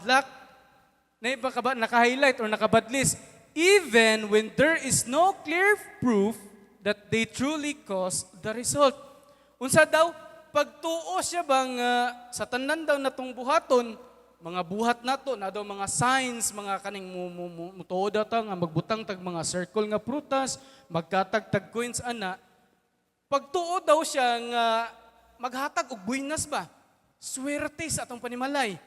Bad luck. Na iba ka ba, naka-highlight or naka-badlist. Even when there is no clear proof that they truly cause the result. Unsa daw, pagtuo siya bang sa tanan daw natong buhaton, mga buhat nato na daw mga signs, mga kaning mutuo daw ta nga magbutang tag mga circle nga prutas, magkatag tag coins ana. Pagtuo daw siya nga maghatag og buenas ba? Swerte sa atong panimalay.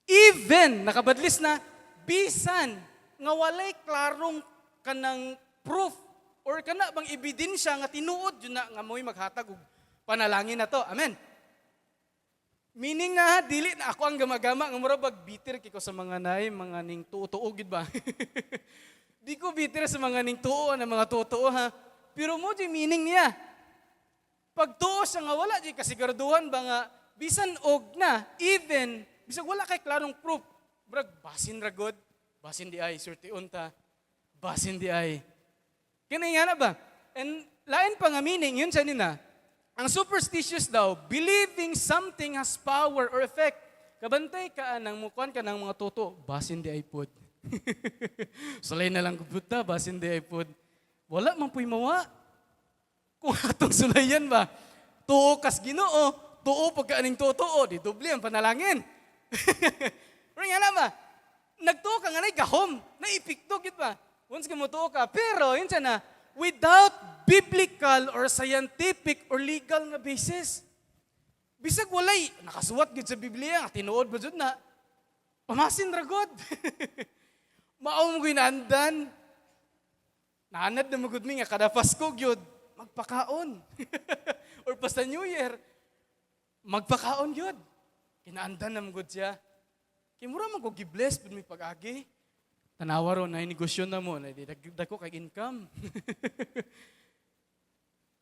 Even, nakabadlis na, bisan nga walay klarong kanang proof or kana bang ebidensya nga tinuod yun na nga mo'y maghatag og panalangin na to. Amen. Meaning na dili na ako ang gamagama nga mura bag bitter kiko sa mga naay mga ning tuo-tuo gid ba. Di ko bitter sa mga ning tuo na mga tuo-tuo ha. Pero mo di meaning niya. Pagtuo siya nga wala di kasiguraduhan ba nga bisan og na even bisag wala kay klarong proof, brag basin ra god, basin di ay swerte unta, basin di ay kini nga na ba. And lain pa nga meaning yun sa nina, ang superstitious daw, believing something has power or effect. Kabantay ka anang mukuan ka ng mga toto, basin di ay pod. Sulay na lang kubuta, basin di ay pod. Wala man pu'y mawa. Kung atong sulayan ba, tuo kas Ginoo, tuo pagka aning totoo, di doble ang panalangin. Pero nga na ba, nagtuo ka nga na'y gahom, naipikto gid ba? Once ka mo tuo ka, pero yun siya na, without biblical or scientific or legal nga basis. Bisag walay, nakasuwat gid sa Biblia, nga tinuod ba jud na, pamasin ra god. Mao mo ginaandan. Naanad na magud mi nga kada Pasko gyud magpakaon. Or pa sa New Year, magpakaon gyud. Kinaandan na magud siya. Kay mura man ko gi-bless pud mi pag-agi. Tanawa ron na negosyo na mo, na dako kay income.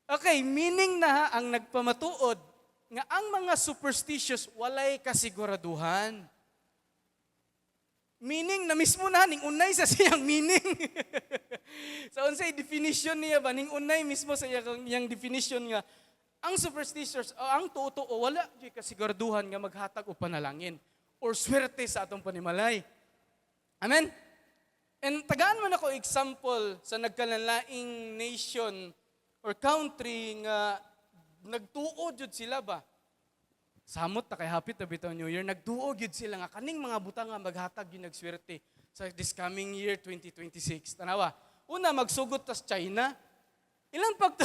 Okay, meaning na ang nagpamatuod nga ang mga superstitious walay kasiguraduhan. Meaning na mismo na ning unay sa siyang meaning. Sa unsay definition niya ba, ning unay mismo sa iyang definition nga ang superstitious o ang tuo wala gyud kasiguraduhan nga maghatag og panalangin or swerte sa atong panimalay. Amen. And tagaan man ako example sa nagkalanlaing nation or country nga nagtuo jud sila ba. Samot ta kay hapit na bitaw New Year, nagtuo gyud sila nga kaning mga butang nga maghatag gyud nagswerte sa this coming year 2026. Tanawa. Una, magsugot tas China. Ilang pag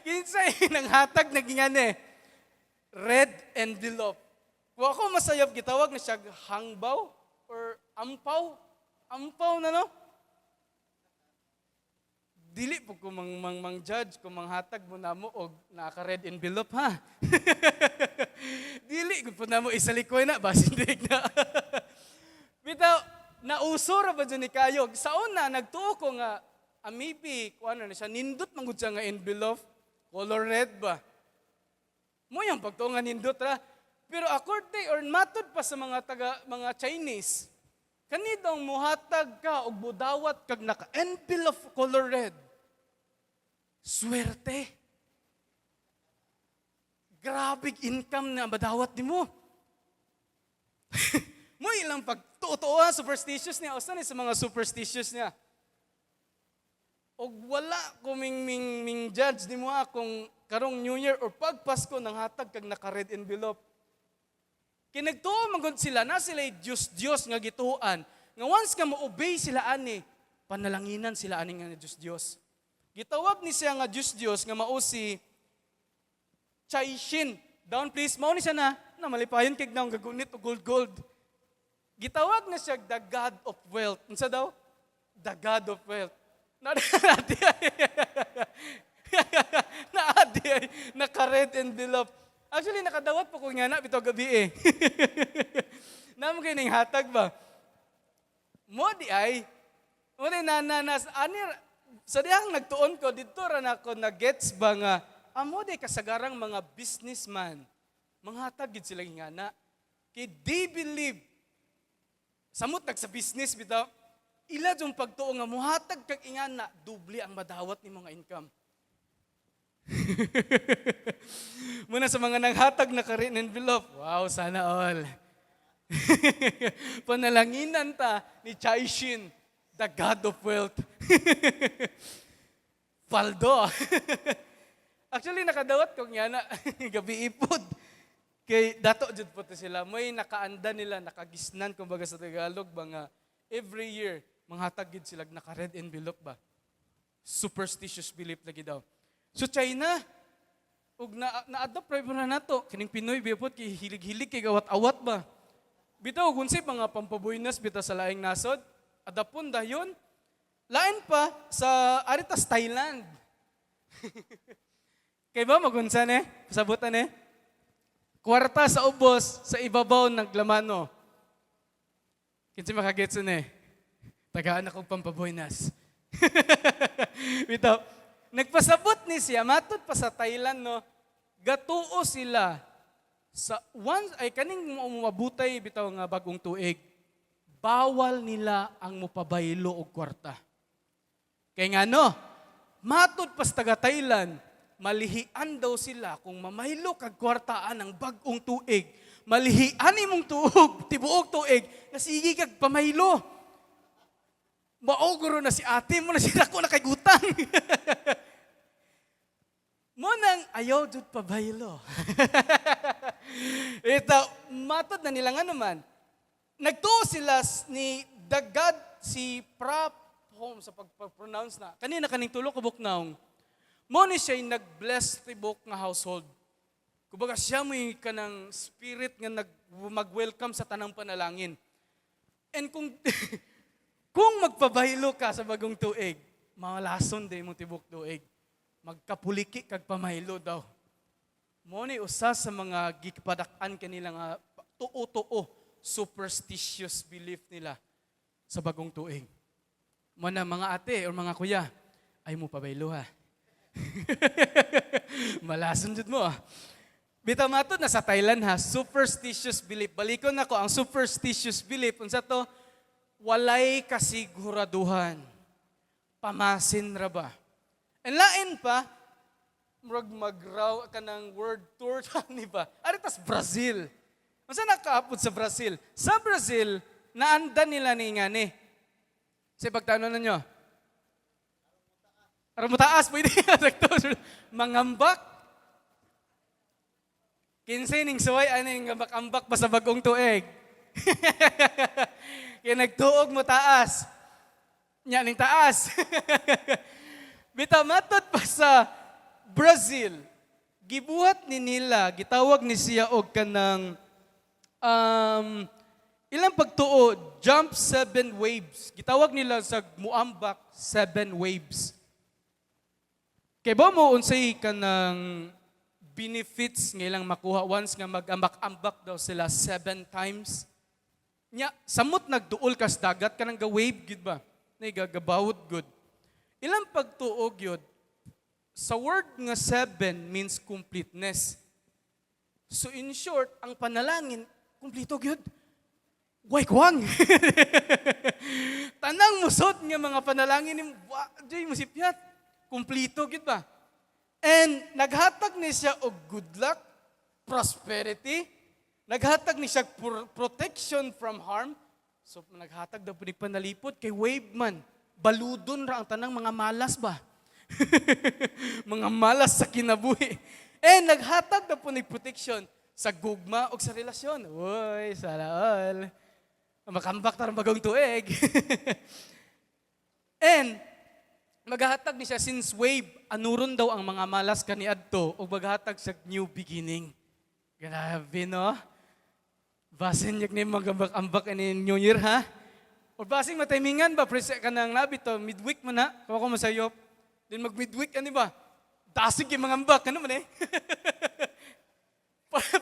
kinsay nanghatag naging ano eh, red envelope. Kung ako masayop, gitawag na siya hangbaw or ampaw. Ampaw na, no? Dili po ko mang, mang, mang judge kung manghatag mo na mo og naka-red envelope ha. Dili gud po na mo isalikoy na basin di na. Bitaw nauso ra ba dyan ni kayo? Sa una nagtuo ko nga maybe kuan na siya, nindot man gud siya nga envelope, color red ba. Mo yung pagtuo nga nindot ra. Pero according or matod pa sa mga taga mga Chinese, kani daw muhatag ka og budawat kag naka-envelope color red. Swerte. Grabe income na madawat nimo. Mo ilang pagtuo superstitious niya. Usa ni sa mga superstitious niya. Og wala ko ming ming ming judge nimo ha kung karong New Year or pag Pasko nang hatag kag naka-red envelope. Kinagtuo man gud sila na sila Diyos Diyos nga gituoan nga once ka mo-obey sila ani, panalanginan sila ani nga Diyos Diyos. Gitawag ni siya nga Diyos Diyos nga mao si Chai Shin. Down please, mao ni siya na, na malipayon kay naong gagunit og gold gold. Gitawag na siya the God of wealth. Unsa daw? The God of wealth. Na naadi ay naka-red envelope. Actually, nakadawat po ko nga na, bitaw gabi eh. Namo kay ning hatag ba? Mo di ay, mo di na na, na ani, sa dihang nagtuon ko, didto ra na ako na-gets ba nga, amo di kasagarang mga businessman, manghatag gid sila nga na. Kay they believe, samot nag sa business bitaw, ila yung pagtuo nga muhatag kag ingana, doble ang madawat ni mga income. Muna sa mga nanghatag na ka-red envelope. Wow, sana all. Panalanginan ta ni Chai Shin, the God of wealth. Paldo. Actually, nakadawat kong yana, gabi ipod. Kay dato jud po to sila. May nakaanda nila, nakagisnan kumbaga sa Tagalog ba nga every year manghatag gid sila naka-red envelope ba. Superstitious belief lagi daw. So China, ug na na-adopt ra na nato kining Pinoy bipot kay hilig-hilig kay gawat-awat ba. Bitaw kung unsay mga pampabuenas bitaw sa laing nasod, adapon dayon. Lain pa sa aritas Thailand. Kay ba magunsa ne? Pasabutan ne? Kwarta sa ubos sa ibabaw ng lamano. Kinsa makagets ne? Tagaan akong pampabuenas. Bitaw, nagpasabot ni siya, matod pa sa Thailand, no, gatuo sila sa once, ay kaning mabutay bitaw nga bagong tuig, bawal nila ang mupabaylo og kwarta. Kay nga no, matod pa sa taga Thailand, malihian daw sila kung mamaylo kag kwartaan ang bag-ong tuig. Malihian imong tuog, tibuok tuig, na sige kag pamaylo. Maogro na si ate mo na sila ko na kay gutang. Mo nang ayaw jud pabaylo. Ito, matod na nila nga naman. Nagtuo sila ni the God si Prap Home sa pag-pronounce na. Kanina kaning tulo ka buknaong. Mo ni siya nag-bless tibok nga household. Kumbaga siya mo yung kanang spirit nga nag mag-welcome sa tanang panalangin. And kung magpabaylo ka sa bagong tuig, malason din imong tibok tuig. Magkapuliki kag pamaylo daw. Mo ni usa sa mga gipadak-an kanila nga tuo-tuo superstitious belief nila sa bagong tuig. Mo na mga ate or mga kuya, ay mo pabaylo ha. Malason jud mo ah. Bitaw matod na sa Thailand ha, superstitious belief. Balikon nako ang superstitious belief unsa to? Walay kasiguraduhan. Pamasin ra ba? And lain pa, murag magraw ka ng world tour ni ba? Ari tas Brazil. Unsa nakaapod sa Brazil? Sa Brazil, naanda nila ni ngani. Sa pagtanon ninyo. Aron mo taas, pwede. Sakto. Mangambak. Kinsay ning suway ani nga ambak pa sa bagong tuig. Kaya nagtuog mo taas. Nya ning taas. Bitaw matod pa sa Brazil, gibuhat ni nila, gitawag ni siya og kanang ilang pagtuo, jump seven waves. Gitawag nila sa muambak seven waves. Kay ba mo unsay kanang benefits nga ilang makuha once nga mag-ambak-ambak daw sila seven times? Nya, samot nagduol kas dagat kanang ga-wave gid ba? Nay gagabawod gud. Ilang pagtuog yun, sa word nga seven means completeness. So in short, ang panalangin, kumpleto gyud. Way kuwang. Tanang musod nga mga panalangin ni wa di mo sipyat. Kumpleto gyud ba? And naghatag ni siya og good luck, prosperity, naghatag ni siya protection from harm. So naghatag daw pud panalipod kay wave man. Baludon ra ang tanang mga malas ba? Mga malas sa kinabuhi. And naghatag daw po ni protection sa gugma o sa relasyon. Uy, sana all. Makambak tarong bagong tuig. And maghatag ni siya since wave, anuron daw ang mga malas kaniadto ug maghatag sa new beginning. Grabe no? Basin yak ni magambak-ambak ini New Year ha? O basing matimingan ba, prese ka nang labi to, midweek mo na, kawa ko masayop. Then mag midweek ani ba? Dasig yung mga ambak, ano man eh?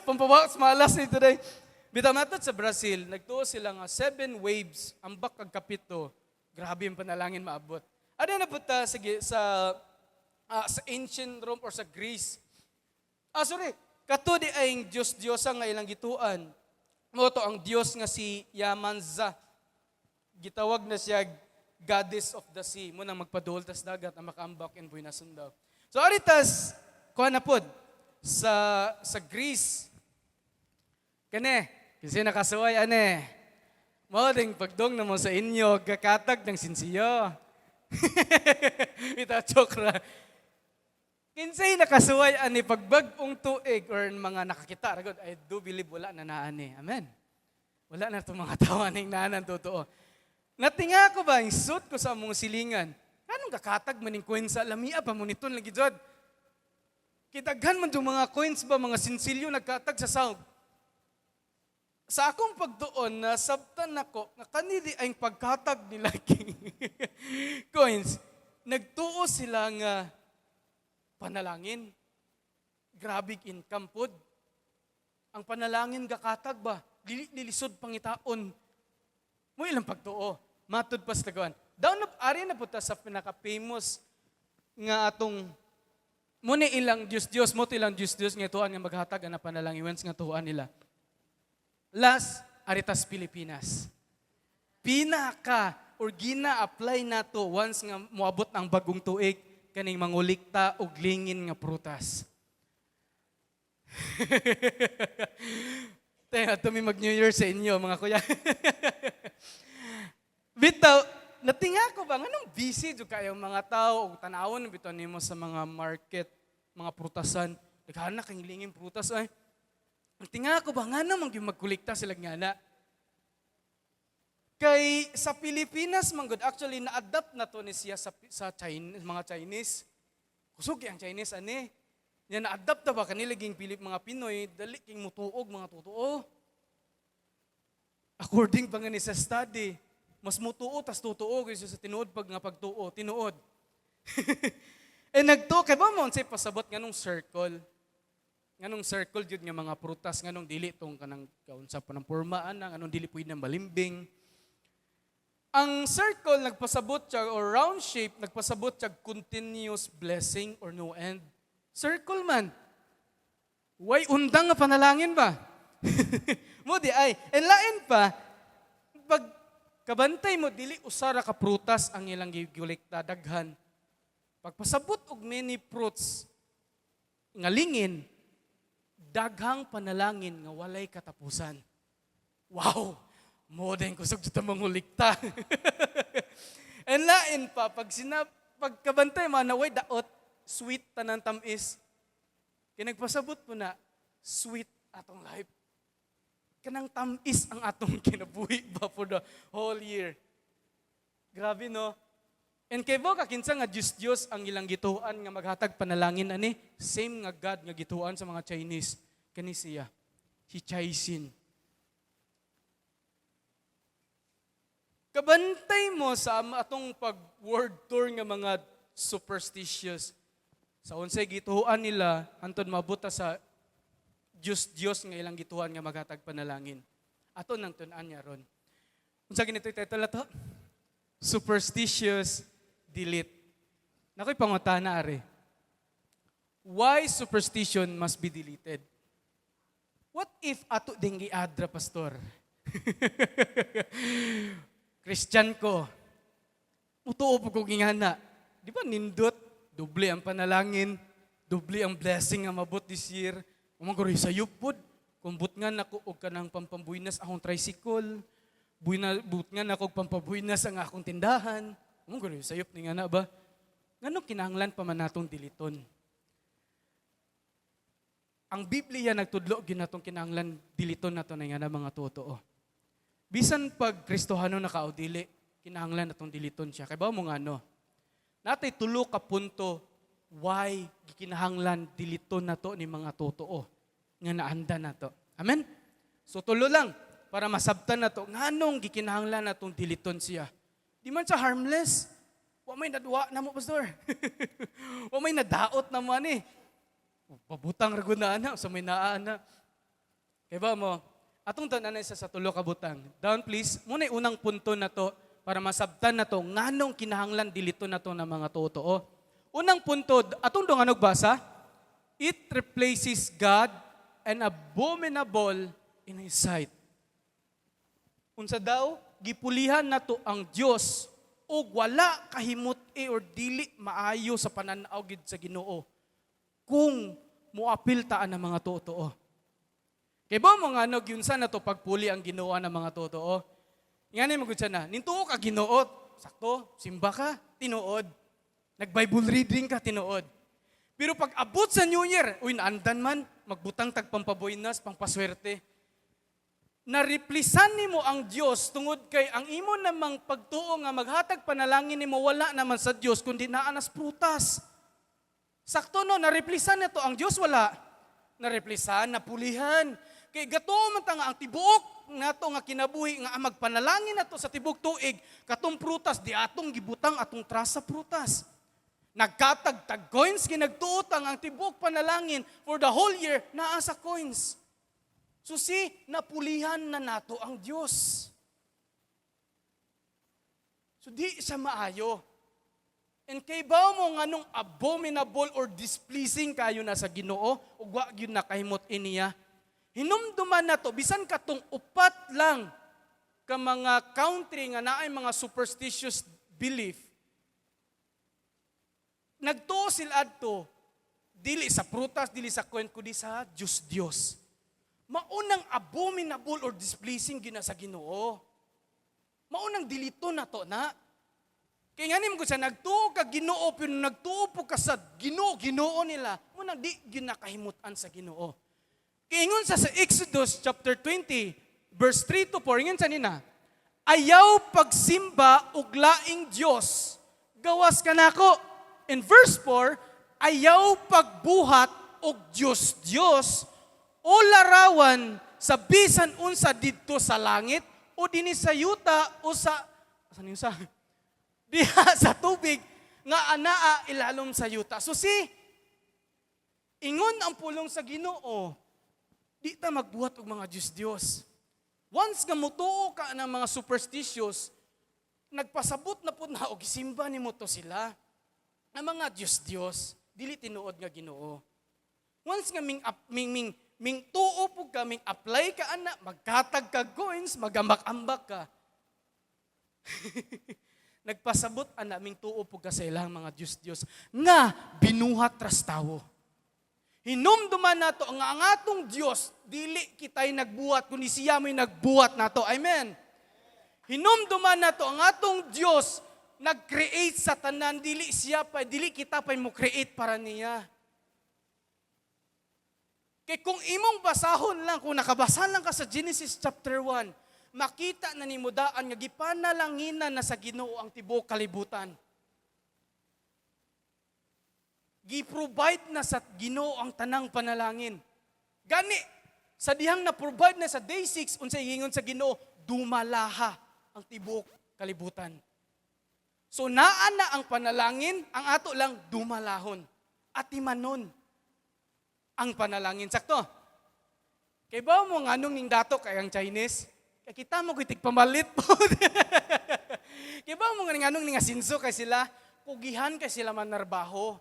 Pampawas malas ni today. Bitaw matod sa Brazil, nagtuo sila nga seven waves, ambak kag kapito. Grabe yung panalangin maabot. Ano na punta sige, sa ancient Rome or sa Greece? Ah, sorry. Kato di ay Diyos Diyosa nga ilang gituan. Mo to ang Diyos nga si Yamanza. Gitawag na siya goddess of the sea. Mo nang magpaduol tas dagat ang makaambak and buhay na sundaw. So aritas Kuha na pod sa Greece. Kani, kasi nakasuway ane. Mao ding pagdong na mo sa inyo, gakatag ng sinsiyo. Ita joke ra. Kinsay nakasuway ani pagbag-ong tuig or mga nakakita ra gud, I do believe wala na naani. Amen. Wala na itong mga tawa ning naanan totoo. Natinga ko ba, yung suit ko sa among silingan. Anong kakatag maning coins sa lamia pa mo niton lagi jud. Kitaghan man yung mga coins ba, mga sinsilyo nagkatag sa sawg. Sa akong pagduon, nasabtan nako nga kanili ay pagkatag nila coins. Nagtuo sila nga panalangin. Grabe income pod. Ang panalangin gakatag ba? Dili nilisod pangitaon. Mo ilang pagtuo. Matud pa sa tagawan. Down na ari na punta sa pinaka-famous nga atong mo ni ilang Diyos Diyos mo to ilang Diyos Diyos nga tuan nga maghatag ana panalangin once nga tuan nila. Last, Aritas Pilipinas. Pinaka or gina-apply nato once nga moabot ang bagong tuig kaning mangulikta og lingin nga prutas. Tayo, ato mi mag New Year sa inyo, mga kuya. Bitaw, natinga ko ba, nganong busy jud kayo mga tao, og tanawon bitaw nimo sa mga market, mga prutasan, naghanak kang lingin prutas ay. Natinga ko ba, ngano man gyud magkolekta sila nga na? Kay sa Pilipinas man gud, actually na-adapt na to ni siya sa China, mga Chinese. Kusog ang Chinese ani. Nya na-adapt na ba kanila ging Pilip mga Pinoy, dali king mutuog mga totoo. According pa nga ni sa study, mas mutuo tas totoo kaysa sa tinuod pag nga pagtuo, tinuod. Eh nagtuo kay ba mo unsay pasabot nganong circle? Nganong circle jud nga mga prutas, nganong dili tong kanang kaunsa pa ng porma ana, nganong dili pwede ng balimbing. Ang circle nagpasabot siya or round shape nagpasabot siya continuous blessing or no end. Circle man. Way undang nga panalangin ba? Mo di ay. And lain pa, pag kabantay mo, dili usara ka prutas ang ilang gigulekta daghan. Pagpasabot og many fruits nga lingin, daghang panalangin nga walay katapusan. Wow! Mo din kusog jud ta mangulikta. And lain pa, pag pagkabantay mo na way daot, sweet tanan tamis. Kay nagpasabot mo na, sweet atong life. Kanang tamis ang atong kinabuhi ba for the whole year. Grabe, no? And kay ka kinsa nga Diyos Diyos ang ilang gituan nga maghatag panalangin ani, same nga God nga gituan sa mga Chinese kani siya si Chaisin. Kabantay mo sa atong pag world tour nga mga superstitious sa unsay gituan nila hantod mabuta sa Diyos Diyos nga ilang gituan nga maghatag panalangin. Ato nang tun-an niya ron. Unsa ganito title ato? Superstitious delete. Nakoy pangutana are. Why superstition must be deleted? What if ato ding giadra, pastor? Christian ko. Mutuo po kong ingana. Di ba nindot? Doble ang panalangin, doble ang blessing nga mabot this year. Umang sayop pod. Kung butngan nako og kanang pampambuinas akong tricycle, buina butngan nako og pampabuinas ang akong tindahan. Umang sayop ni nga na ba? Ngano kinahanglan pa man natong diliton? Ang Biblia nagtudlo gyud natong kinahanglan diliton nato na nga na mga totoo. Bisan pag Kristohano na ka o dili, kinahanglan natong diliton siya. Kay ba mo nga no? Natay tulo ka punto why gikinahanglan diliton nato ni mga totoo nga naanda nato. Amen? So tulo lang para masabtan nato nganong gikinahanglan natong diliton siya. Di man siya harmless. Wa may nadwa na mo, pastor. Wa may nadaot na mo ani. Pabutang ra gud na ana sa may naa ana. Kay ba mo, atong tanan isa sa tulo ka butang. Down please. Muna unang punto na to para masabtan na to nganong kinahanglan diliton na to ng mga totoo. Unang punto, atong dunganog basa, it replaces God and abominable in His sight. Unsa daw, gipulihan nato ang Dios ug wala kahimut-i or dili maayo sa pananaw gid sa Ginoo. Kung moapil ta ang mga tuo-tuo. Kay ba mo nga ano, gyunsa na to pagpuli ang Ginoo ng mga tuo-tuo? Ngani mo gud siya na, nintuo ka Ginoo, sakto, simba ka, tinuod. Nag-Bible reading ka, tinuod. Pero pag abot sa New Year, uy, naandan man, magbutang tag pampabuenas, pampaswerte. Nareplisan nimo ang Dios tungod kay ang imo namang pagtuo nga maghatag panalangin nimo wala naman sa Dios kundi naa nas prutas. Sakto no, nareplisan na to ang Dios, wala? Nareplisan, napulihan. Kay gatuo man ta nga ang tibuok nato nga kinabuhi nga ang magpanalangin nato sa tibuok tuig katong prutas di atong gibutang atong trust sa prutas. Nagkatag-tag coins kinagtuo ang tibuok panalangin for the whole year naa sa coins. So see, napulihan na nato ang Dios. So di siya maayo. And kay bawo mo nganong abominable or displeasing kayo na sa Ginoo ug wa gyud nakahimot iniya. Hinumduman nato bisan katong upat lang ka mga country nga naay mga superstitious belief. Nagtuo sila adto dili sa prutas, dili sa coin, kundi sa Diyos Diyos. Maunang abominable or displeasing gina sa Ginoo. Maunang dilito na to na. Kaya nga ko sa nagtuo ka Ginoo pero nagtuo po ka sa Ginoo, Ginoo nila, mo nang di ginakahimutan sa Ginoo. Kaya ingon sa Exodus chapter 20 verse 3 to 4, ingon sa nina, "Ayaw pagsimba og laing Dios, gawas kanako." In verse 4, "Ayaw pagbuhat og Dios Dios o larawan sa bisan unsa didto sa langit o dinhi sa yuta o sa saan yun sa diha sa tubig nga anaa ilalom sa yuta." So see, ingon ang pulong sa Ginoo, di ta magbuhat og mga Diyos-Diyos. Once nga mutuo ka ng mga superstitious, nagpasabot na pud na og gisimba nimo to sila. Ang mga Diyos-Diyos, dili tinuod nga Ginoo. Once nga ming, up, ming, ming, ming tuo pud ka, ming apply ka ana, magkatag ka coins, magambak-ambak ka. Nagpasabot ana ming tuo pud ka sa ilang mga Diyos-Diyos nga binuhat ras tawo. Hinumduman nato ang atong Dios dili kita'y nagbuhat kundi siya may nagbuhat nato. Amen. Hinumduman nato ang atong Dios nag-create sa tanan, dili siya pa, dili kita pa mo create para niya. Kay kung imong basahon lang, kung nakabasa lang ka sa Genesis chapter 1, makita na nimo daan nga gipanalanginan na sa Ginoo ang tibuok kalibutan. Gi-provide na sa Ginoo ang tanang panalangin. Gani sa dihang na-provide na sa day 6, unsay giingon sa Ginoo, dumalaha ang tibuok kalibutan. So naa na ang panalangin, ang ato lang dumalahon. Atimanon ang panalangin. Sakto. Kay ba mo nganong ning dato kay ang Chinese? Kay kita mo gitig pamalit po. Kay ba mo nganong ning asinso kay sila, kugihan kay sila manarbaho.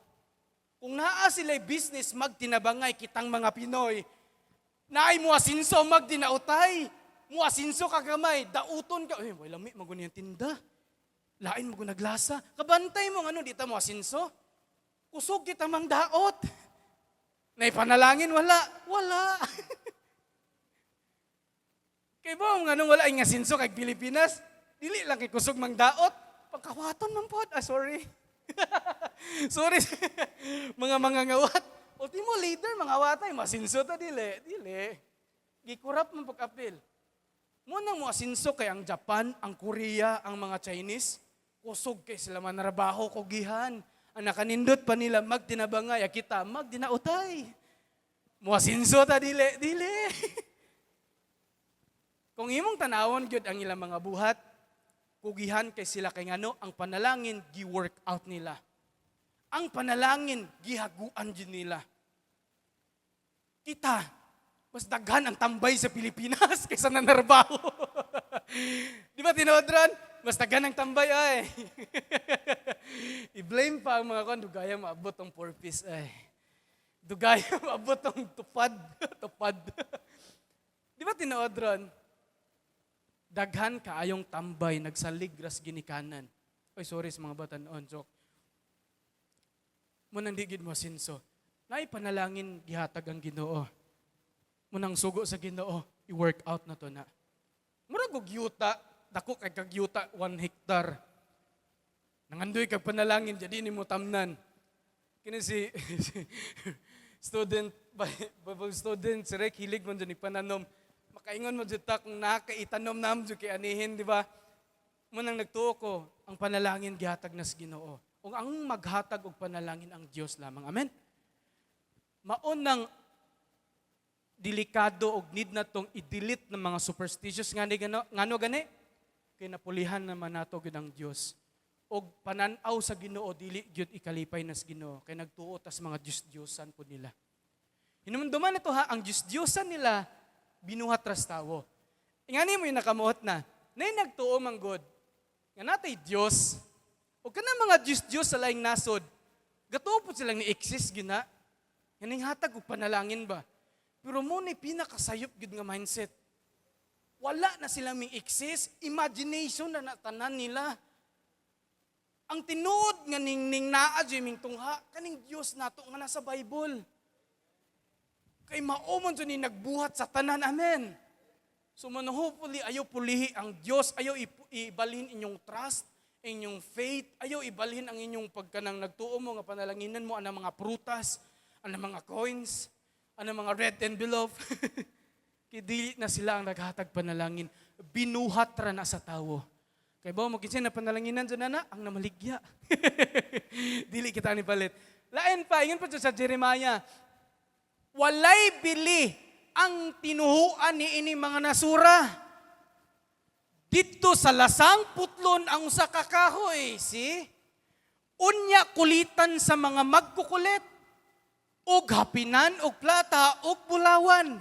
Kung naa sila business magtinabangay kitang mga Pinoy. Naay mo asinso magdinautay. Mo asinso ka gamay, dauton ka. Uy, wala lami man gud tinda. Lain mo naglasa. Kabantay mo ngano di ta mo asinso. Kusog kita mang daot. Naipanalangin wala, wala. Kay ba nganong wala ay nga sinso kay Pilipinas? Dili lang kay kusog mang daot. Pagkawaton man pod. Ah, sorry. Sorry. Mga mangangawat. Ultimo leader, mga watay, masinso ta dili. Dili. Gikurap man pag-apil. Mo nang mo asinso kay ang Japan, ang Korea, ang mga Chinese, kusog kay sila manarbaho kugihan. Ang nakanindot pa nila magtinabangay, kita magdinautay. Muasinso ta dili, dili. Kung imong tanawon gyud ang ilang mga buhat, kugihan kay sila kay ngano ang panalangin gi-work out nila. Ang panalangin gihaguan jud nila. Kita, mas daghan ang tambay sa Pilipinas kaysa nanarbaho. Di ba tinuod ron? Mas daghan ang tambay ay. I-blame pa ang mga kon, dugaya maabot ang 4 piece ay. Dugaya maabot ang tupad, tupad. Di ba tinuod ron? Daghan kaayong tambay nagsalig ras ginikanan. Oy, sorry sa mga batan-on, joke. Mo nang di gid mo sinso. Naay panalangin gihatag ang Ginoo. Munang sugo sa Ginoo, i-work out na to na. Murag og yuta, dako kay kag yuta, 1 hectare. Nangandoy kag panalangin, jadi nimo tamnan. Kini si student, Bible student, si Rek, hilig man dyan pananom. Makaingon mo dyan ta kung nakakaitanom na mo dyan kay anihin, di ba? Munang nagtuo ko, ang panalangin gihatag na sa Ginoo. Ug ang maghatag og panalangin ang Dios lamang. Amen? Maunang delikado og need na tong i-delete ng mga superstitious ngani gano, ngano gani kay napulihan naman nato gyud ang Dios og panan-aw sa Ginoo, dili gyud ikalipay nas Ginoo kay nagtuo tas mga Dios-Diosan pud nila. Hinumduman nito ha, ang Dios-Diosan nila binuhat ras tawo. Ingani mo yung nakamuot na nay nagtuo man god nga natay Dios ug kanang mga Dios-Dios sa laing nasod, gatuo pud silang ni-exist gyud na nganing hatag og panalangin ba. Pero mo ni pinakasayop gyud nga mindset. Wala na sila ming exist, imagination na natanan nila. Ang tinuod nga ning naa jud ming tungha kaning Dios nato nga nasa Bible. Kay mao man jud ni nagbuhat sa tanan. Amen. So man, hopefully ayo pulihi ang Dios, ayo ibalhin inyong trust, inyong faith, ayo ibalhin ang inyong pagkanang nagtuo mo nga panalanginan mo ang mga prutas, ang mga coins, ang mga red envelope. Kay dili na sila ang naghatag panalangin. Binuhat ra na sa tawo. Kay ba mo kinsa na panalanginan dyan na ang namaligya. Dili kita ni palit. Lain pa, ingon pa dyan sa Jeremiah, walay bili ang tinuhuan ni ini mga nasura. Didto sa lasang putlon ang usa ka kahoy, see? Unya kulitan sa mga magkukulit ug hapinan og plata ug bulawan.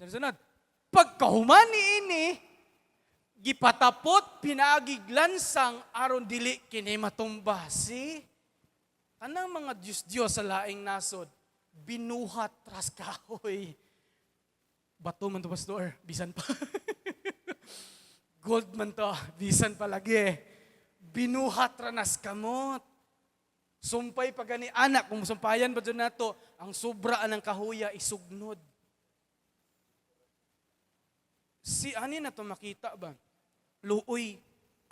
Sunod. Pagkahuman ni ini, gipatapot pinaagig lansang aron dili kini matumba. See? Kanang mga Diyos-Diyos sa laing nasod, binuhat ras kahoy. Bato man to, pastor, bisan pa. Gold man to, bisan pa lagi. Binuhat ra nas kamot. Sumpay pa gani anak, kung sumpayan ba dyan nato, ang sobra anang kahuya isugnod. Si ani na to makita ba? Luoy,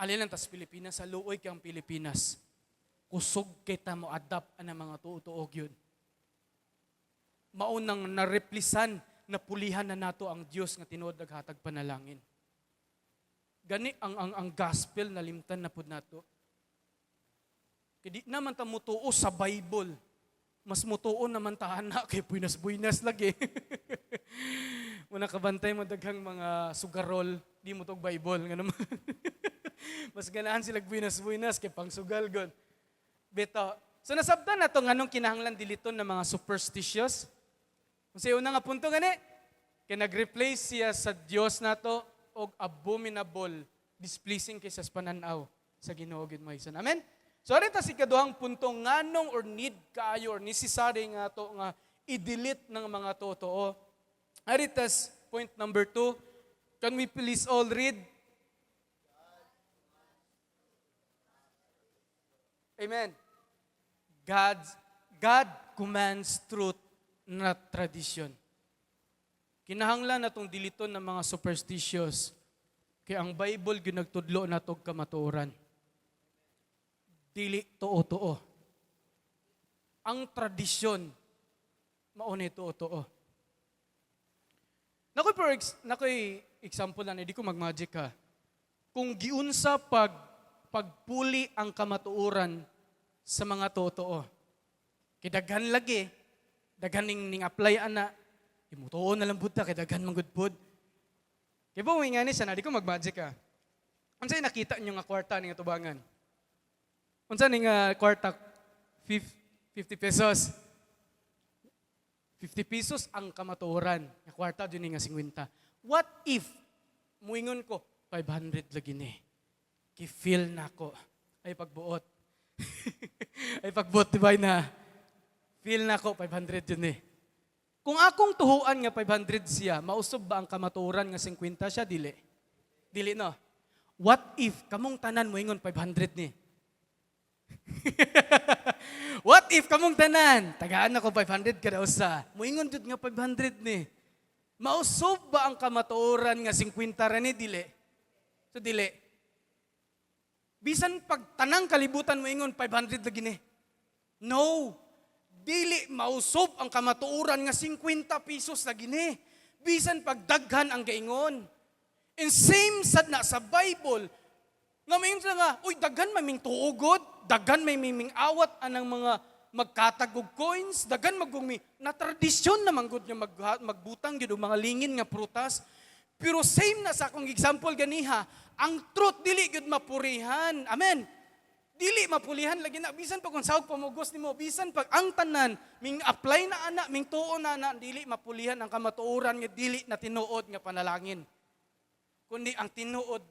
alin lang tas Pilipinas, sa luoy kay ang Pilipinas. Kusog kita mo adapt ang mga tuo-tuog yun. Maunang nareplisan na pulihan na nato ang Dios nga tinuod naghatag panalangin. Gani ang gospel nalimtan na pud nato. Kay di naman ta mutuo sa Bible. Mas mutuo naman ta ana kay buinas-buinas lagi. Muna kabantay mo daghang mga sugarol, di mo tog Bible nga naman. Mas ganahan sila buinas-buinas kay pangsugal god. Beto. So nasabtan na to nganong kinahanglan diliton ng mga superstitious. Kung sa una nga punto gani, kay nag-replace siya sa Dios nato og abominable, displeasing kay sa pananaw sa Ginoo gid mo. Amen. So ari ta sa ikaduhang punto, nganong or need kaayo or necessary nga to nga i-delete ng mga totoo. Ari tas point number 2. Can we please all read? Amen. God commands truth, not tradition. Kinahanglan natong diliton ng mga superstitious kay ang Bible ginagtudlo natog kamatuoran. Dili tuo-tuo. Ang tradisyon mao ni tuo-tuo. Nakoy example na, hindi ko mag-magic ha. Kung giunsa pagpuli ang kamatuoran sa mga totoo. Kay daghan lagi, daghan ning apply ana, imutuo na lang pud ta kay daghan man gud pud. Kay ba nga ni siya na, di ko mag-magic ha. Unsa nakita niyo nga kwarta ning atubangan? Unsa ning nga kwarta? 50 pesos. 50 pesos ang kamatuoran. Nga kwarta dyan nga 50. What if, muingon ko, 500 lagi ni. Ki-feel na ko. Ay pagbuot. Ay pagbuot, di ba na? Feel na ko, 500 yun eh. Kung akong tuhuan nga 500 siya, mausob ba ang kamatuoran nga 50 siya? Dili. Dili no? What if, kamong tanan mo ingon 500 ni? What if kamong tanan, tagaan ako 500 kada usa. Moingon jud nga 500 ni. Mausob ba ang kamatuoran nga 50 ra ni, dili? So dili. Bisan pag tanang kalibutan moingon 500 lagi ni. No. Dili mausob ang kamatuoran nga 50 pesos lagi ni. Bisan pag daghan ang gaingon. And same sad na sa Bible, nga moingon sila nga, "Uy, daghan may ming tuugod, daghan may ming awat anang mga magkatag og coins, daghan magumi na tradisyon na manggod nga magbutang gyud og mga lingin nga prutas." Pero same na sa akong example ganiha, ang truth dili gyud mapurihan. Amen. Dili mapulihan lagi na bisan pag kung sahog pamugos nimo, bisan pag ang tanan ming apply na ana, ming tuo na ana, dili mapulihan ang kamatuoran nga dili na tinuod nga panalangin. Kundi ang tinuod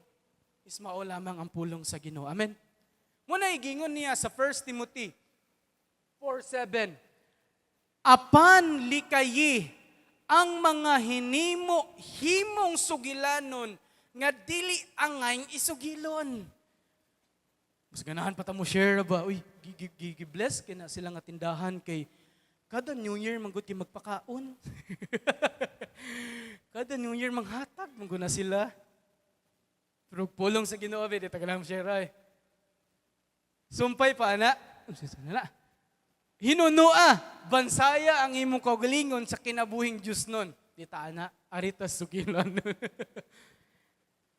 is mao lamang ang pulong sa Ginoo. Amen. Muna igingon niya sa 1 Timothy 4:7. "Apan likayi ang mga hinimo himong sugilanon nga dili angay isugilon." Mas ganahan pa ta mo share ba? Uy, gi-bless kina sila nga tindahan kay kada New Year manggod kay magpakaon. Kada New Year manghatag manggod na sila. Pero pulong sa Ginoo be, di ta lang share ay. Sumpay pa ana. Unsa na na? Hinunua, bansaya ang imong kaugalingon sa kinabuhing Diyos nun. Di ta ana, arita sugilan.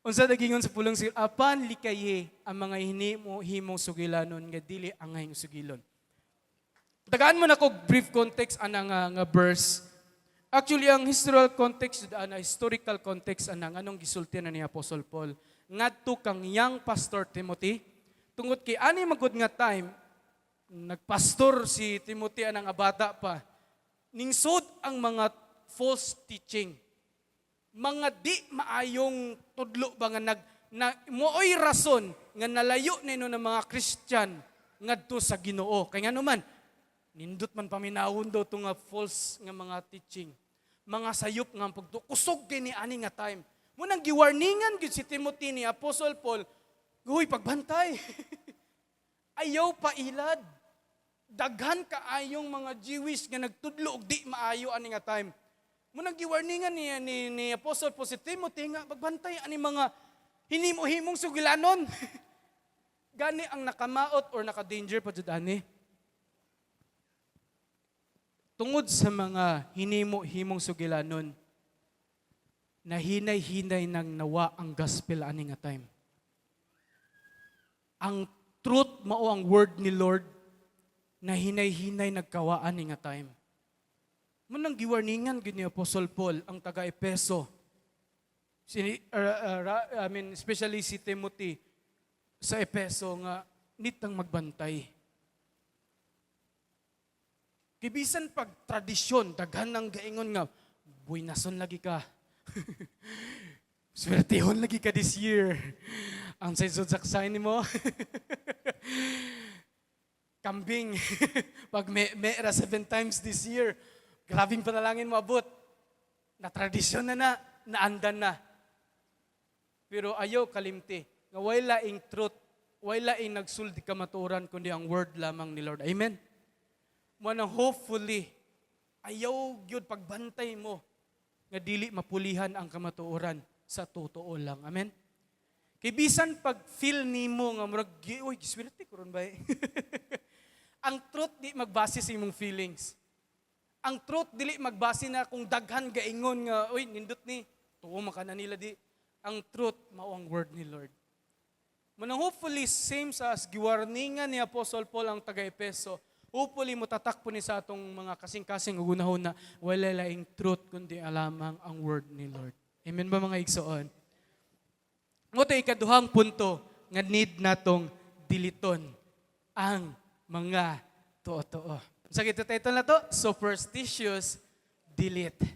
Unsa nagingon sa pulong sa "Apan likayi ang mga hinimo himong sugilanon nga dili angay sugilon." Tagaan mo na ko brief context ana nga verse. Actually, ang historical context ana, historical context ana, anong gisulti na ni Apostle Paul ngadto kang young pastor Timothy, tungod kay ani magud nga time nagpastor si Timothy anang bata pa, ningsod ang mga false teaching, mga di maayong tudlo ba nga nag na mooy rason nga nalayo nino ng mga Christian ngadto sa Ginoo. Kay ngano man, nindot man paminawon daw to nga false nga mga teaching. Mga sayop nga pagtu kusog kay ni ani nga time. Mo nang giwarningan gyud si Timothy ni Apostle Paul, "Uy, pagbantay. Ayaw pailad. Daghan kaayong mga Jewish nga nagtudlo og di maayo ani nga time." Mo nang giwarningan niya ni Apostle Paul si Timothy nga pagbantay ani mga hinimo-himong sugilanon. Gani ang nakamaot or naka-danger pa jud ani. Tungod sa mga hinimo-himong sugilanon, nahinay-hinay nang nawa ang gospel ani nga time. Ang truth mao ang word ni Lord, na hinay-hinay nagkawa ani nga time. Munang giwarningan gyud ni Apostle Paul ang taga Epeso. I mean, especially si Timothy sa Epeso nga nitang magbantay. Kay bisan pag tradisyon, daghan ng gaingon nga, "Buinason lagi ka. Swertehon lagi ka this year. Ang sa zodiac sign mo? Kambing. Pag may ra seven times this year, grabing panalangin mo abot." Na tradisyon na na, naandan na. Pero ayaw kalimti, nga way laing truth, way laing nagsuldi kamatuoran, kundi ang word lamang ni Lord. Amen? Mo nang hopefully, ayaw gyud pagbantay mo nga dili mapulihan ang kamatuoran sa totoo lang. Amen? Kay bisan pag feel nimo nga murag, "Uy, giswerte ko ron ba eh." Ang truth di magbase sa imong feelings. Ang truth dili magbase na kung daghan gaingon nga, "Uy, nindot ni, tuo man ka na nila di." Ang truth mao ang word ni Lord. Manang hopefully same sa as giwarningan ni Apostle Paul ang taga Epeso. Hopefully mutatak po ni sa atong mga kasing-kasing ug hunahuna, wala laing truth kundi alamang ang word ni Lord. Amen ba, mga igsoon? Mo ikaduhang punto nga need natong diliton ang mga tuo-tuo. Sa kita title na to, Superstitious Delete.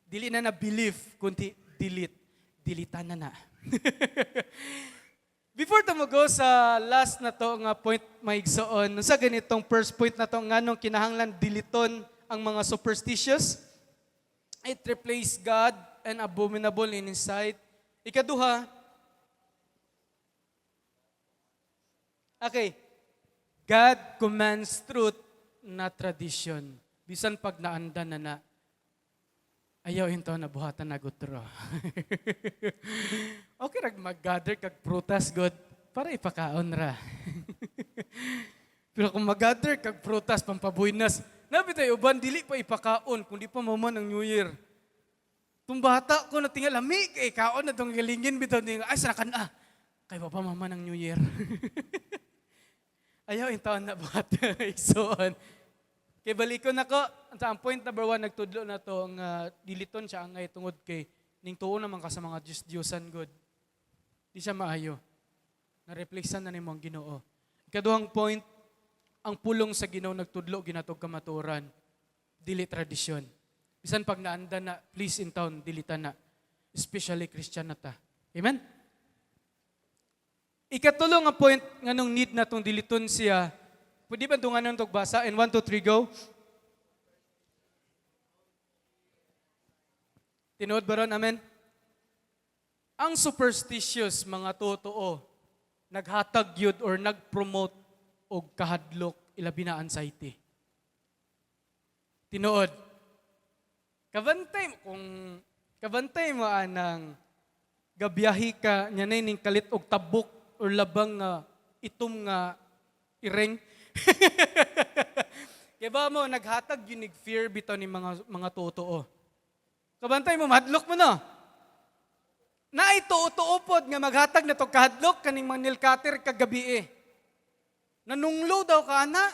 Dili na na belief, kundi delete. Dilitan na na. Before ta mo-go sa last na to nga point, maigsoon, sa ganitong first point na to, nganong kinahanglan diliton ang mga superstitious, it replace God and abominable in His sight. Ikaduha, okay, God commands truth, not tradition. Bisan pag naandan na na, ayaw into na buhatan na gutro. Okay rag mag-gather kag prutas god para ipakaon ra. Pero kung mag-gather kag prutas pampabuinas, nabi tayo uban dili pa ipakaon kung di pa maman ang New Year. Tung bata ko na tingal lami kay kaon na tong galingin bitaw ni ay sarakan ah. Kay pa maman ang New Year. Ayaw intaon na buhat igsoon. Kay balikon nako, ang point number 1 nagtudlo na to nga diliton siya angay tungod kay ning tuo naman ka sa mga Diyos Diyosan god. Di siya maayo. Na-reflexan na nimo ang Ginoo. Ikaduhang point, ang pulong sa Ginoo nagtudlo ginatog kamatuoran, dili tradisyon. Bisan pag naanda na, please in town, dilitan na. Especially Christian na ta. Amen? Ikatulo nga point nganong need na tong diliton siya. Pwede ba dunganon tog basa? In 1, 2, 3, go. Tinuod ba ron? Amen? Ang superstitious, mga totoo, naghatag yun or nag-promote og kahadlok, ilabi na anxiety. Tinuod. Kabantay mo, kung kabantay mo anang gabiyahi ka, niya na ning kalit og tabok or labang nga itom nga iring. Kaya ba mo, naghatag yun fear bitaw ni mga totoo. Kabantay mo, madlok mo no. Naay tuo-tuo pod nga maghatag na to kahadlok kaning mga nail cutter kagabi eh. Nanunglo daw ka ana.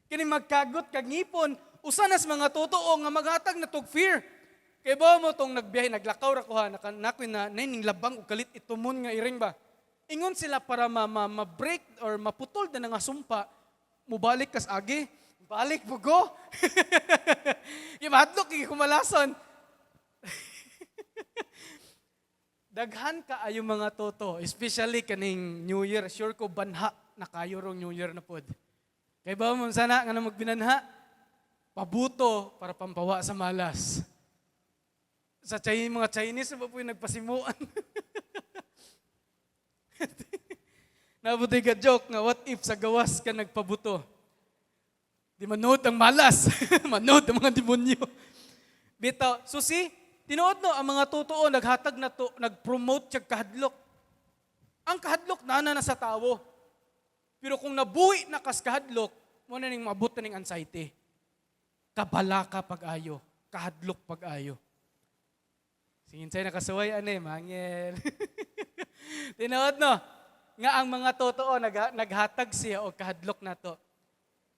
Kini magkagot kag ngipon, usa nas mga totoo nga maghatag na tog fear. Kay ba mo tong nagbiyahe, naglakaw ra ko ha, naka na ning labang og kalit itumon nga iring ba. Ingon sila para ma-break or maputol na nga sumpa, mubalik kas agi, balik bugo. Imadlok kay kumalason. Daghan ka ayo mga toto, especially kaning New Year, sure ko banha na kayo rong New Year na pod. Kay ba mo sana nga na magbinanha? Pabuto para pampawa sa malas. Sa Chinese, mga Chinese ba po yung nagpasimuan? Nabuti ka joke nga, what if sa gawas ka nagpabuto? Di manood ang malas. Manood ang mga demonyo. Bitaw, so see, tinuod no, ang mga totoo naghatag na to, nag-promote siya kahadlok. Ang kahadlok nana na sa tawo. Pero kung nabuhi na kas kahadlok, mo na ning maabot na ning anxiety. Kabala ka pag-ayo, kahadlok pag-ayo. Singin sa'yo nakasuway, ane, mangel. Tinuod no, nga ang mga totoo naghatag siya o kahadlok na to.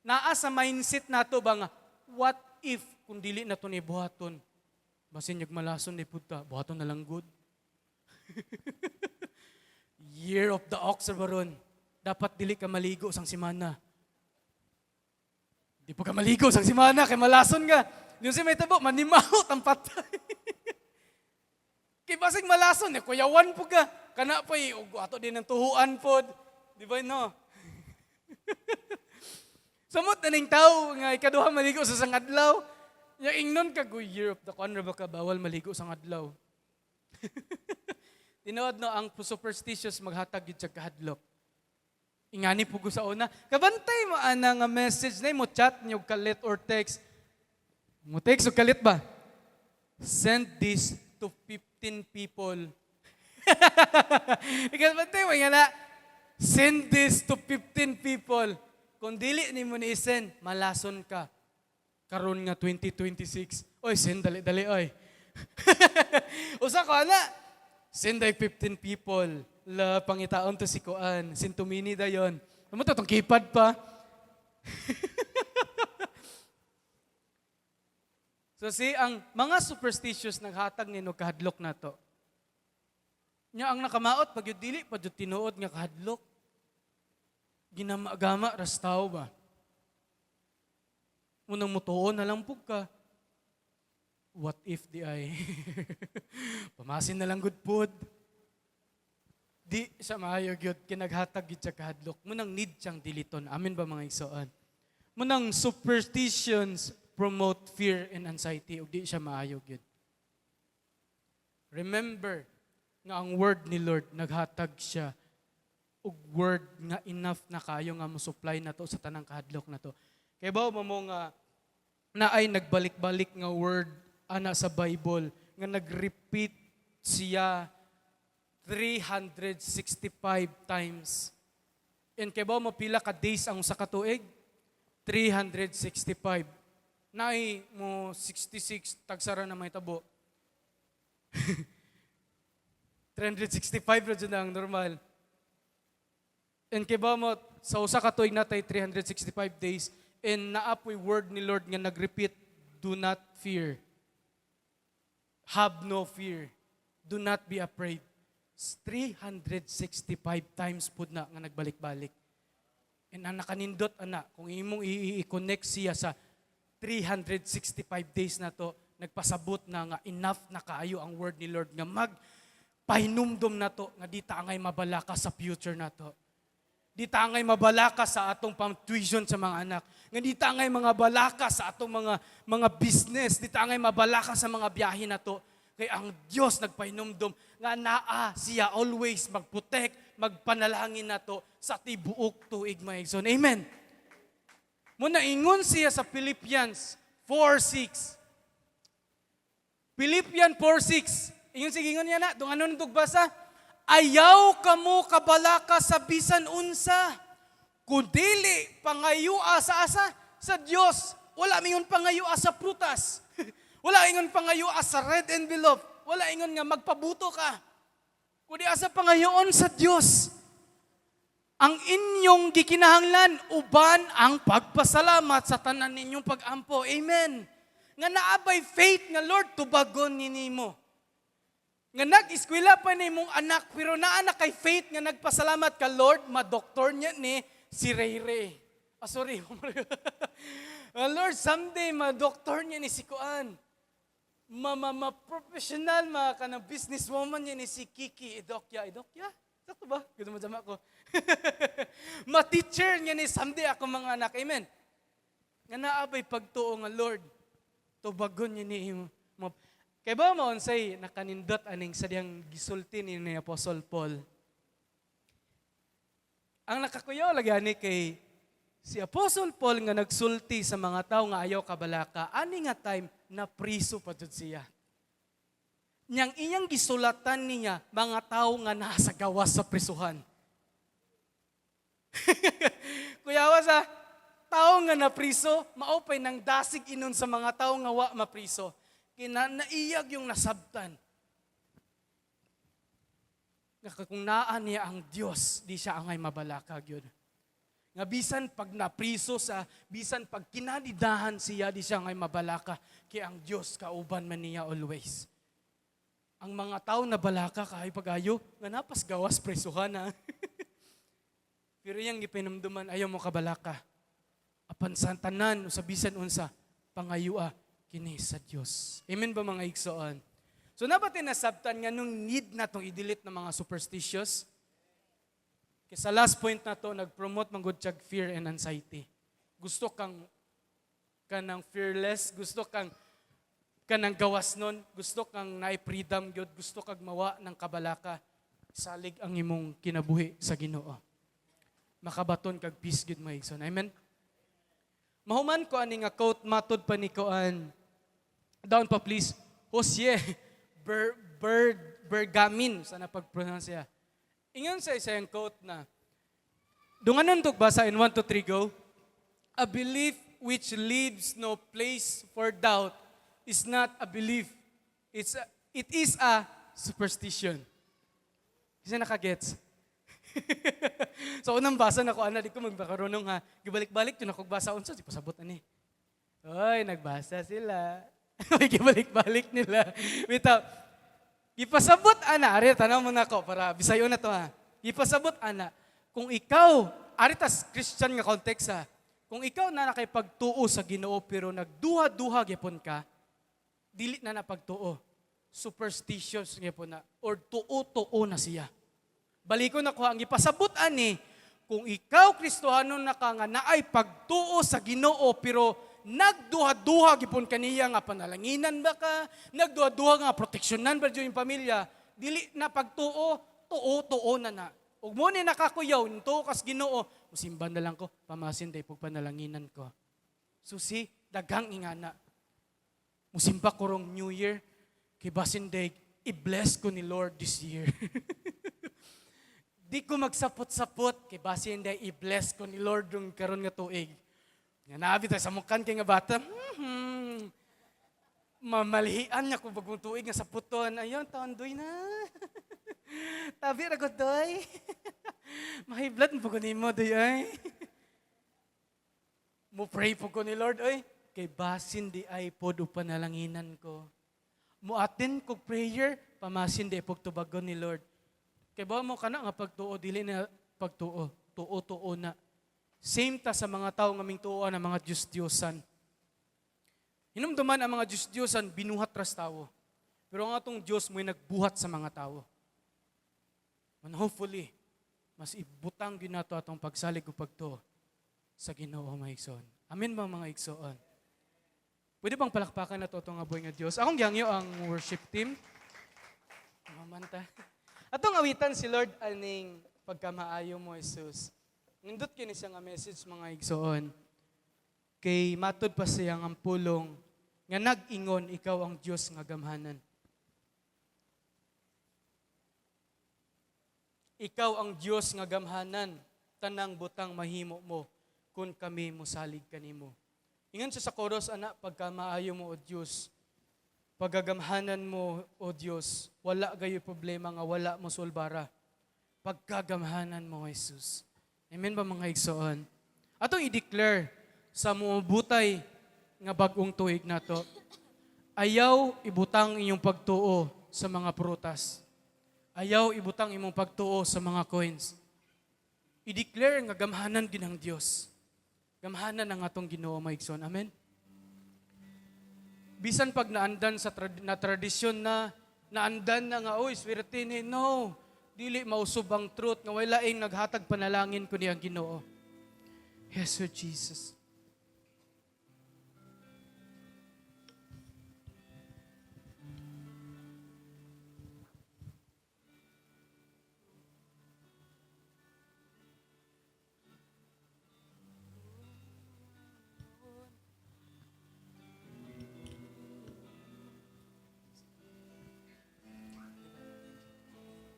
Naa sa mindset nato ba nga, what if kung dili na to ni buhaton? Basin yung malason ni puta, buhaton na lang good. Year of the Ox baron. Dapat dili ka maligo sang simana. Di po ka maligo sang simana, kay malason ka. Di si may tabo, manimaho ang patay. Kay basig malason, eh, kuyawan po ka. Kana pa eh, ug ato din ang tuhuan pod. Di ba no? Samot na ning tao nga ikaduha maligo sa sang adlaw. Ya ingnon ka go year of the con ra ba ka bawal maligo sa adlaw. Tinuod no ang superstitious maghatag gyud sa kahadlok. Ingani pugo sa una. Kabantay mo ana nga message na mo chat niyo kalit or text. Mo text og kalit ba? Send this to 15 people. Ikabantay mo nga na. Send this to 15 people. Kung dili nimo ni send, malason ka. Karon nga 2026. Oy, send dali dali oy. Usa ko ana. Send ay 15 people. La pangitaon to si Kuan. Sintumini dayon. Amo to tong keypad pa. So see, ang mga superstitious naghatag nino kahadlok nato. Nya ang nakamaot pag yun dili pa jud tinuod nga kahadlok. Ginama-gama ras tao ba? Unang mutuon na lang pug ka. What if di ay? Pamasin na lang good food. Di sa maayo gyud kinaghatag gyud sa kahadlok. Munang need siyang diliton. Amen ba mga igsoon? Munang superstitions promote fear and anxiety ug di siya maayo gyud. Remember nga ang word ni Lord naghatag siya Og word nga enough na kayo nga mo supply na to sa tanang kahadlok na to. Kay ba mo nga naay nagbalik-balik nga word ana sa Bible nga nag-repeat siya 365 times? And kay ba mo pila ka days ang usa ka tuig? 365. Naay mo 66, tagsara na may tabo. 365 ra jud ang normal. And kay ba mo sa usa ka tuig natay 365 days and naapoy word ni Lord nga nag-repeat, "Do not fear. Have no fear. Do not be afraid." 365 times pud na nga nagbalik-balik. And ang nakanindot ana, kung imong i-connect siya sa 365 days na to, nagpasabot na nga enough na kaayo ang word ni Lord nga mag pahinumdom na to nga di ta angay mabalaka sa future na to. Di ta angay mabalaka sa atong pang-tuition sa mga anak. Nga di ta angay mga balaka sa atong mga business. Di ta angay mabalaka sa mga biyahe na to. Kay ang Dios nagpahinumdom nga naa siya always magprotect, magpanalangin nato sa tibuok tuig, mga igsoon. Amen. Muna ingon siya sa Philippians 4:6. Philippians 4:6. Ingon, sige, ingon niya na, dung ano nang basa? "Ayaw kamo kabalaka sa bisan unsa, kundili pangayua sa asa? Sa Dios." Wala mingon pangayua sa prutas. Wala ingon pangayua sa red envelope. Wala ingon nga magpabuto ka. Kundi asa? Pangayoon sa Dios ang inyong gikinahanglan uban ang pagpasalamat sa tanan ninyong pagampo. Amen. Nga naabay faith nga, "Lord, tubagon ni nimo." Nga nag-eskwela pa ni imong anak pero naa na kay faith nga nagpasalamat ka, "Lord, ma-doktor niya ni si Ray Ray." Ah, sorry. Ah, "Lord, someday ma-doktor niya ni si Kuan. Ma professional ma kanang businesswoman niya ni si Kiki Idokya." Idokya? Sakto ba? Gusto mo jama ko. Ma-teacher niya ni someday ako mga anak. Amen. Nga naabay pagtuo nga, "Lord, tubagon niya ni imo." Kay ba maunsay nakanindot aning sa diyang gisulti ni Apostle Paul? Ang nakakuyaw lagi ani kay si Apostle Paul nga nagsulti sa mga tao nga ayaw kabalaka, ani nga time na priso pa jud siya. Niyang iyang gisulatan niya mga tao nga nasa gawas sa prisuhan. Kuyawa sa tao nga napriso, maupay nang dasig inon sa mga tao nga wa mapriso. Kina naiyag yung nasabtan. Nga kung naa niya ang Dios, di siya angay mabalaka gyud. Nga bisan pag napriso sa, bisan pag kinadidahan siya, di siya angay mabalaka, kay ang Dios kauban man niya always. Ang mga tao na balaka kahay pagayo, nga napas gawas presuhan ha. Pero iyang gipinumduman, "Ayaw mo kabalaka. Apan sa tanan, o sa bisan unsa, pangayua kini sa Dios." Amen ba, mga igsoon? So nabatin nasabtan nga nung need na tong i-delete ng mga superstitious? Kaya sa last point na to, nag-promote man gud siyag fear and anxiety. Gusto kang kanang fearless, gusto kang kanang gawas nun, gusto kang naay freedom gyud, gusto kag mawa ng kabalaka, salig ang imong kinabuhi sa Ginoo. Makabaton kag peace gyud, mga igsoon. Amen. Mahuman ko ani nga quote matod pa ni Koan. Down pa please. Jose Bird Bergamin sana pag-pronounce siya. Ingon sa isang quote na dunganon tug basa in 1 2 3 go. "A belief which leaves no place for doubt is not a belief. It is a superstition." Kasi nakagets. So unang basa na ko ana, di ko magbakarunong ha. Gibalik-balik jud ako basa unsa di pasabot ani. Oy, nagbasa sila. May gibalik-balik nila. Bitaw. Gipasabot ana, ari tanaw mo nako para bisayo na to ha. Gipasabot ana, kung ikaw, ari tas Christian nga context ha. Kung ikaw na nakipagtuo sa Ginoo pero nagduha-duha gyapon ka, dili na napagtuo. Superstitious gyapon na or tuo-tuo na siya. Balikon nako ang gipasabot ani, kung ikaw Kristohanon na ka nga naay pagtuo sa Ginoo pero nagduha-duha gipon kaniya nga panalanginan ba ka, nagduha-duha nga proteksyonan ba yung pamilya, dili na pagtuo, tuo-tuo na na. Ug mo ni nakakuyaw, nito kas Ginoo, musimba na lang ko, pamasin day pug panalanginan ko. Susi, daghang ingana. Musimba ko rong New Year, kay basin day, i-bless ko ni Lord this year. Di ko magsapot-sapot, kay basin day, i-bless ko ni Lord yung karon nga tuig. Nga nabi tayo sa mukan kay nga bata, mamalihian niya kung bagong tuig nga saputon. Ayun, taon doy na. Tabi ra ko doy. Mahiblat mo ko nimo doy ay. Mo pray po ko ni Lord oy. Kay basin di ay pod panalanginan ko. Mo attend kog prayer, pamasin di pog tubagon ni Lord. Kay ba mo kana nga pagtuo dili na pagtuo, tuo-tuo na. Same ta sa mga tao nga ming tuo ang mga Diyos-Diyosan. Hinumduman ang mga Diyos-Diyosan binuhat ras tawo. Pero ang atong Diyos mo'y nagbuhat sa mga tao. And hopefully, mas ibutang ginato atong pagsalig ug pagtuo sa Ginoo, mga igsoon. Amen ba, mga igsoon? Pwede bang palakpakan nato itong buhay nga Diyos? Akong gihangyo ang worship team. Mamanta. Atong awitan si Lord aning "Pagkamaayo Mo, Jesus." Nindot kini siya nga message, mga igsoon. Kay matud pa siya ang pulong nga nag-ingon, "Ikaw ang Dios nga gamhanan. Ikaw ang Dios nga gamhanan, tanang butang mahimo mo kung kami mosalig kanimo." Ingon siya sa chorus ana, "Pagkamaayo mo, O Dios, pagagamhanan mo, O Dios, wala gayo problema nga wala mo sulbara. Pagkagamhanan mo, Jesus." Amen ba, mga igsoon? Atong i-declare sa muubutay nga bag-ong tuig nato. Ayaw ibutang inyong pagtuo sa mga prutas. Ayaw ibutang imong pagtuo sa mga coins. I-declare nga gamhanan gid ang Dios. Gamhanan ang atong Ginoo, mga igsoon. Amen. Bisan pag naandan sa na tradisyon na naandan na nga, "Oy, swerte ni," no. Dili mausob ang truth nga wala laing naghatag panalangin kundi ang Ginoo. Yes, Lord Jesus.